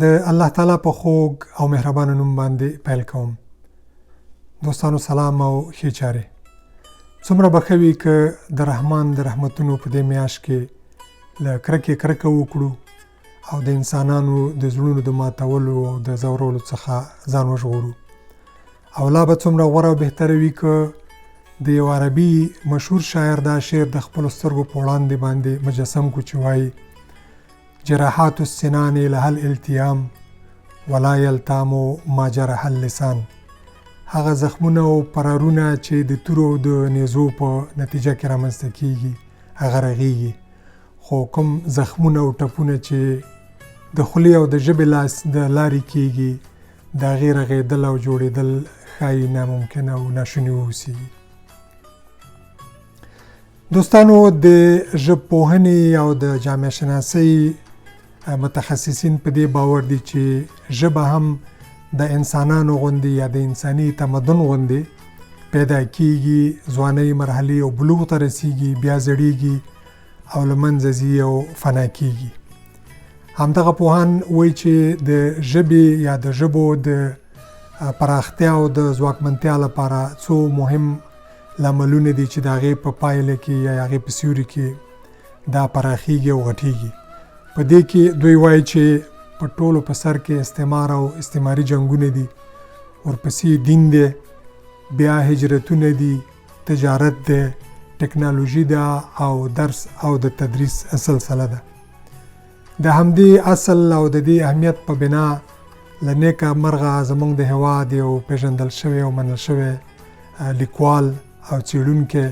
د الله تعالی په خوږ او مهربان نوم باندې پیل کوم. دوستانو سلام او ښې چارې. څومره به ښه وي که د رحمان د رحمتونو په دې میاشت کې له کرکې کرکه وکړو او د انسانانو د زړونو د ماتولو او د ځورولو څخه ځان وژغورو. او لا به څومره غوره او بهتره وي که د یو عربي مشهور شاعر دا شعر د خپلو سترګو په وړاندې باندې مجسم کو چې وایي: جراحات السنان لها الالتیام ولا یلتام ما جرح اللسان. هغه زخمونه او پرارونه چې د تورو او د نیزو په نتیجه کې رامنځته کیږي هغه رغیږي، خو کوم زخمونه او ټپونه چې د خولې او د ژبې لاس د لارې کیږي د هغې رغېدل او جوړېدل ښایي ناممکنه او ناشوني واوسیږي. دوستانو، د ژبپوهنې او د جامعه شناسۍ متخصصین په دې باور دي چې ژبه هم د انسانانو غوندې یا د انساني تمدن غوندې پیدا کیږي، ځوانۍ مرحلې او بلوغ ته رسیږي، بیا زړیږي او له منځه ځي او فنا کیږي. همدغه پوهان وایي چې د ژبې یا د ژبو د پراختیا او د ځواکمنتیا لپاره څو مهم لاملونه دي چې د هغې په پایله کې یا هغې په سیوري کې دا پراخیږي او غټیږي. په دې کې دوی وایي چې په ټولو په سر کې استعمار او استعماري جنګونه دي، ورپسې دین دی، بیا هجرتونه دي، تجارت دی، ټکنالوژي ده او درس او د تدریس سلسله ده. د همدې اصل او د دې اهمیت په بنا له نیکه مرغه زموږ د هیواد یو پیژندل شوی او منل شوی لیکوال او څېړونکی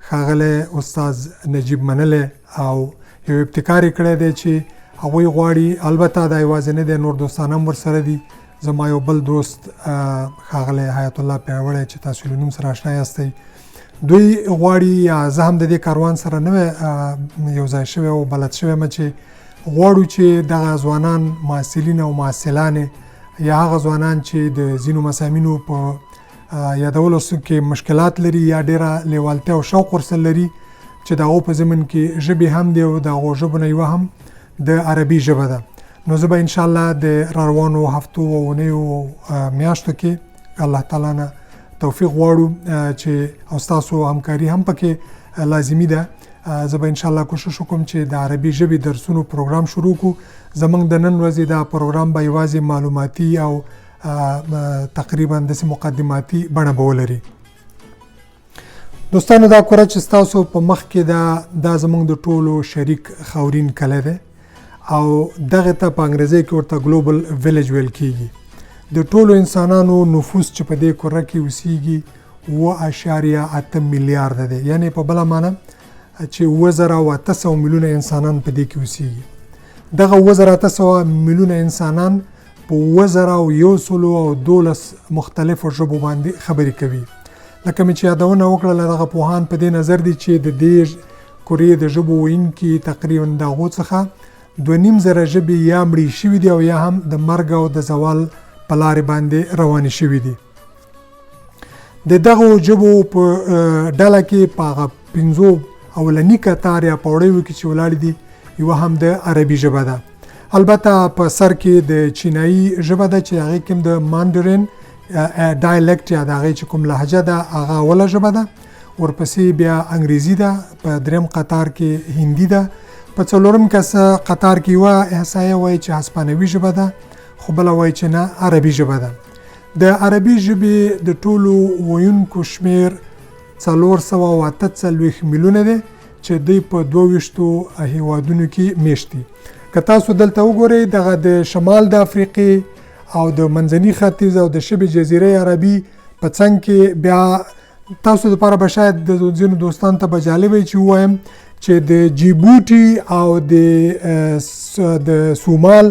ښاغلی استاد نجیب منلی او یو ابتکار یې کړی دی چې هغوی غواړي، البته دا یوازې نه دی، نور دوستان هم ورسره دي. زما یو بل دوست ښاغلی حیات الله پیاوړی چې تاسو له نوم سره آشنا یاستئ، دوی غواړي، یا زه هم د دې کاروان سره نوی یو ځای شوی او بلد شوی یم چې غواړو چې دغه ځوانان، محصلین او محصلانې، یا هغه ځوانان چې د ځینو مسامینو په یادولو کې مشکلات لري یا ډیره لیوالتیا او شوق ورسره لري چې د هغو په ضمن کې ژبې هم دی او د هغو ژبو نه یوه هم د عربي ژبه ده. نو زه به انشاءالله د روانو هفتو او اونیو او میاشتو کې الله تعالی نه توفیق غواړو چې او ستاسو همکاري هم پکې لازمي ده، زه به انشاءالله کوشش وکړم چې د عربي ژبې درسونو پروګرام شروع کړو. زمونږ د نن ورځې دا پروګرام به یوازې معلوماتي او تقریبا داسې مقدماتي بڼه به ولري. دوستانو، دا کره چې ستاسو په مخ کې ده دا زمونږ د ټولو شریک خاورین کلی دی او دغه ته په انګریزۍ کې ورته ګلوبل ویلیج ویل کیږي. د ټولو انسانانو نفوس چې په دې کره کې اوسیږي 7.8 میلیارده دی، یعنی په بله معنی چې 7800 میلیونه انسانان په دې کې اوسیږي. دغه 7800 میلیونه انسانان په 7112 مختلفو ژبو باندې خبرې کوي. لکه مې چې یادونه وکړه، دغه پوهان په دې نظر دي چې د دې کورې د ژبو ویونکي تقریبا د هغو څخه 2500 ژبې یا مړې شوي دي او یا هم د مرګ او د زوال په لارې باندې روانې شوي دي. د دغو ژبو په ډله کې په هغه 5 اولني کتار یا پوړیو کې چې ولاړې دي یوه هم د عربي ژبه ده. البته په سر کې د چینایي ژبه ده چې هغې کې هم د ماندرین ډایلکټ یا د هغې چې کوم لهجه ده هغه اوله ژبه ده، ورپسې بیا انګریزي ده، په دریم قطار کې هندي ده، په څلورم کس قطار کې یوه احصایه وایي چې هسپانوي ژبه ده، خو بله وایي چې نه عربي ژبه ده. د عربي ژبې د ټولو ویونکو شمېر 448 میلیونه دی چې دوی په 22 هیوادونو کې میشت دي. که تاسو دلته وګورئ، دغه د شمال د افریقې او د منځني ختیځ او د شبه جزیره عربي په څنګ کې بیا تاسو لپاره به شاید د ځینو دوستان ته به جالب وي چې ووایم چې د جیبوټي او د سومال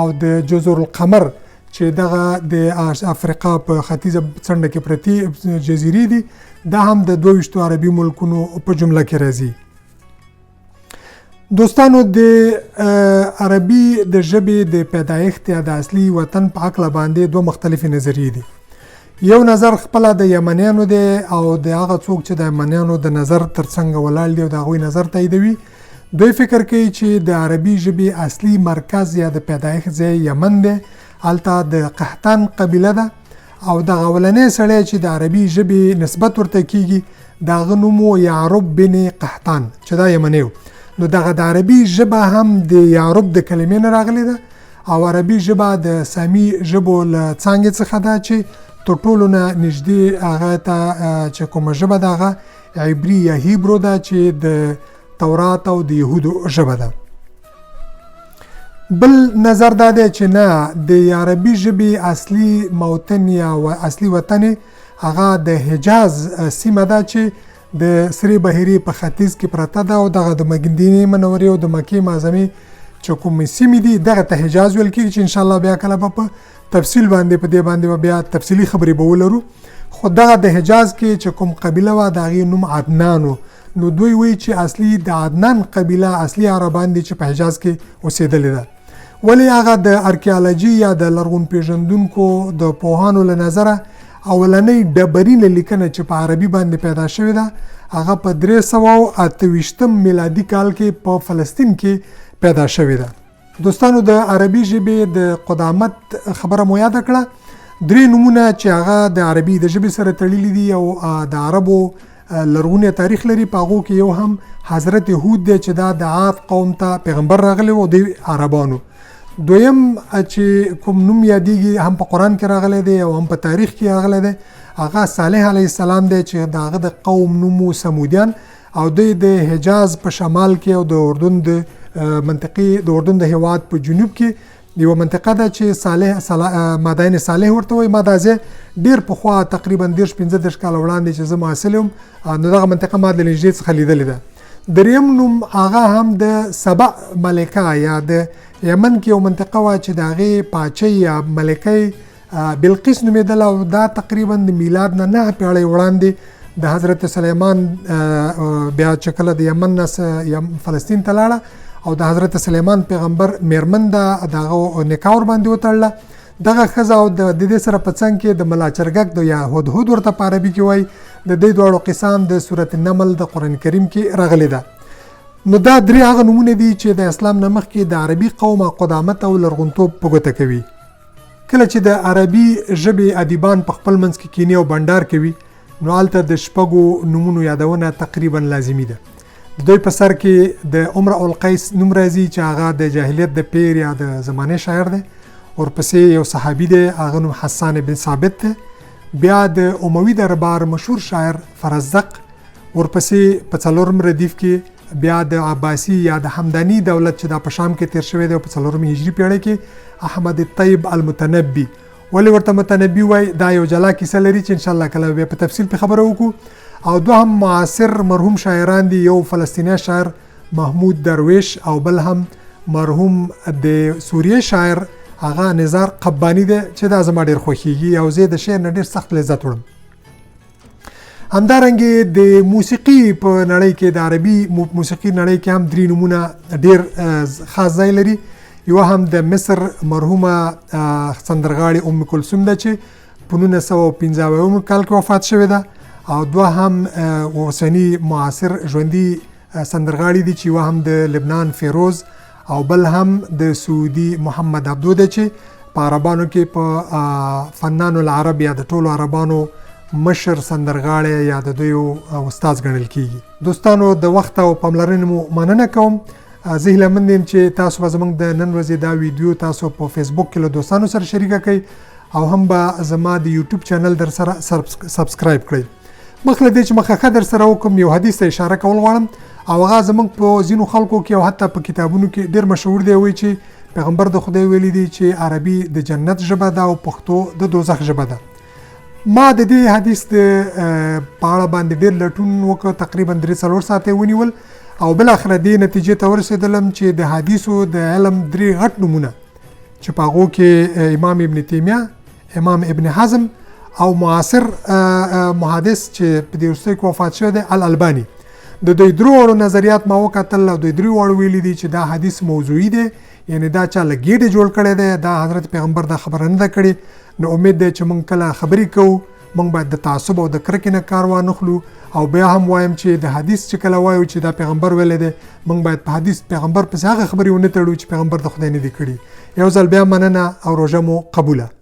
او د جزر القمر چې دغه د افریقا په ختیځه څنډه کې پرتې جزیرې دي، دا هم د 22 عربي ملکونو په جمله کې راځي. دوستانو، د عربي د ژبې د پیدایښت یا د اصلي وطن په هکله باندې دوه مختلفې نظریې دي. یو نظر خپله د یمنیانو دی او د هغه څوک چې د یمنیانو د نظر تر څنګه ولاړ دي او د هغوی نظر تاییدوي، دوی فکر کوي چې د عربي ژبې اصلي مرکز یا د پیدایښت ځای یمن دی، هلته د قحطان قبیله ده او دغه اولنی سړی چې د عربي ژبې نسبت ورته کیږي د هغه نوم و یعرب بن قحطان چې دا یمنی و. نو دغه د عربي ژبه هم د یعرب د کلمې نه راغلې ده او عربي ژبه د سامي ژبو له څانګې څخه ده چې تر ټولو نه نږدې هغه ته چې کومه ژبه ده هغه عبري یا هیبرو ده چې د تورات او د یهودو ژبه ده. بل نظر دا دی چې نه، د عربي ژبې اصلي موطن یا اصلي وطن هغه د حجاز سیمه ده چې د سرې بحیرې په ختیځ کې پرته ده او دغه د مدینې منورې او د مکې معظمې چې کومې سیمې دي دغه ته حجاز ویل کېږي چې انشاءالله بیا کله به په تفصیل باندې په دې باندې به بیا تفصیلي خبرې به ولرو. خو دغه د حجاز کې چې کوم قبیله وه د هغې نوم عدنان و. نو دوی وایي چې اصلي د عدنان قبیله اصلي عربان دي چې په حجاز کې اوسېدلې ده. ولې هغه د ارکیالوجي یا د لرغون پیژندونکو د پوهانو له نظره اولنۍ ډبرینه لیکنه چې په عربي باندې پیدا شوې ده هغه په 328 میلادي کال کې په فلسطین کې پیدا شوې ده. دوستانو د عربي ژبې د قدامت خبره مو یاده کړه. درې نومونه چې هغه د عربي د ژبې سره تړلي دي او د عربو لرغونی تاریخ لري، په هغو کې یو هم حضرت هود دی چې دا د عاد قوم ته پیغمبر راغلی و، دوی عربانو. دویم چې کوم نوم یادیږي هم په قرآن کې راغلی دی او هم په تاریخ کې راغلی دی هغه صالح علیه السلام دی چې د هغه د قوم نوم و ثمودیان او دوی د حجاز په شمال کې او د اردن د منطقې د اردن د هیواد په جنوب کې یوه منطقه ده چې صالح مدائن صالح ورته وایي. ما دا ځای ډېر پخوا تقریبا 35 کاله وړاندې چې زه محصل وم نو دغه منطقه ما د نږدې څخه لیدلې ده. دریم نوم هغه هم د سبا ملکه یا د یمن کې یو منطقه وه چې د هغې پاچۍ یا ملکۍ بلقیس نومېدله او دا تقریبا د میلاد نه 9 پیړۍ وړاندې د حضرت سلیمان بیا چې کله د یمن نه فلسطین ته لاړه او د حضرت سلیمان پیغمبر میرمن ده د هغه نکاح ورباندې وتړله. دغه ښځه او د دې سره په څنګ کې د ملا چرګک د یا هدهد ورته په عربي کې وایي، د دې دواړو قصه هم د سورت نمل د قرآن کریم کې راغلې ده. نو دا درې هغه نومونه دي چې د اسلام نه مخکې د عربي قوم قدامت او لرغونتوب په ګوته کوي. کله چې د عربي ژبې ادیبان په خپل منځ کې کینې او بنډار کوي نو هلته د شپږو نومونو یادونه تقریبا لازمي ده. د دوی په سر کې د عمر القیس نوم راځي چې هغه د جاهلیت د پیر یا د زمانې شاعر دی، ورپسې یو صحابي دی هغه نوم حسان بن ثابت دی، بیا د اموي دربار مشهور شاعر فرزدق، ورپسې په څلورم ردیف کې بیا د عباسي یا د حمداني دولت چې دا په شام کې تیر شوی دی په څلورمې هجري پیړۍ کې احمد الطیب المتنبي. ولې ورته متنبي وایي؟ دا یو جلا کیسه لري چې انشاءالله کله بیا په تفصیل په خبره وکړو. او دوهم معاصر مرحوم شاعران دي، یو فلسطینی شاعر محمود درویش او بل هم مرحوم د سوریې شاعر هغه نزار قباني دی چې دا زما ډېر خوښیږي او زه د شعر نه ډېر سخت لذت وړم. همدارنګه د موسیقي په نړۍ کې د عربي موسیقي نړۍ کې هم درې نومونه ډېر خاص ځای لري. یو هم د مصر مرحومه سندرغاړې ام کلثوم ده چې په 1975 کال کې وفات شوې ده، او دوه هم اوسني معاصر ژوندي سندرغاړي دي چې یو هم د لبنان فیروز او بل هم د سعودي محمد عبدو دی چې په عربانو کې په فنان العرب یا د ټولو عربانو مشر سندرغاړی یا د دوی استاد ګڼل کیږي. دوستانو د وخت او پاملرنې مو مننه کوم. زه هیله مند یم چې تاسو به زموږ د نن ورځې دا ویډیو تاسو په فیسبوک کې له دوستانو سره شریکه کړئ او هم به زما د یوټیوب چینل در سره سبسکرایب کړئ. مخ له دې چې مخه ښه در سره وکړم یو حدیث ته اشاره کول غواړم او هغه زموږ په ځینو خلکو کې او حتی په کتابونو کې ډېر مشهور دی، وایي چې پیغمبر د خدای ویلي دي چې عربي د جنت ژبه ده او پښتو د دوزخ ژبه ده. ما د دې حدیث د په اړه باندې ډېر لټون وکړ، تقریبا 3-4 ساعته یې ونیول او بالاخره دې نتیجې ته ورسېدلم چې د حدیثو د علم درې غټ نومونه چې په هغو کې امام ابن تیمیه، امام ابن حزم او معاصر محدث چې په دې وروستیو کې وفات شوی دی الالباني، د دوی درو واړو نظریات ما وکتل او دوی درې واړو ویلي دي چې دا حدیث موضوعي دی، یعنی دا چا له ګېډې جوړ کړی دی، دا حضرت پیغمبر دا خبره نه ده کړې. نو امید دی چې موږ کله خبرې کوو موږ باید د تعصب او د کرکې نه کار وانخلو. او بیا هم وایم چې د حدیث چې کله وایو چې دا پیغمبر ویلی دی، موږ باید په حدیث پیغمبر پسې هغه خبرې ونه تړو چې پیغمبر د خدای نه دي کړي. یو ځل بیا مننه او روژه مو قبوله.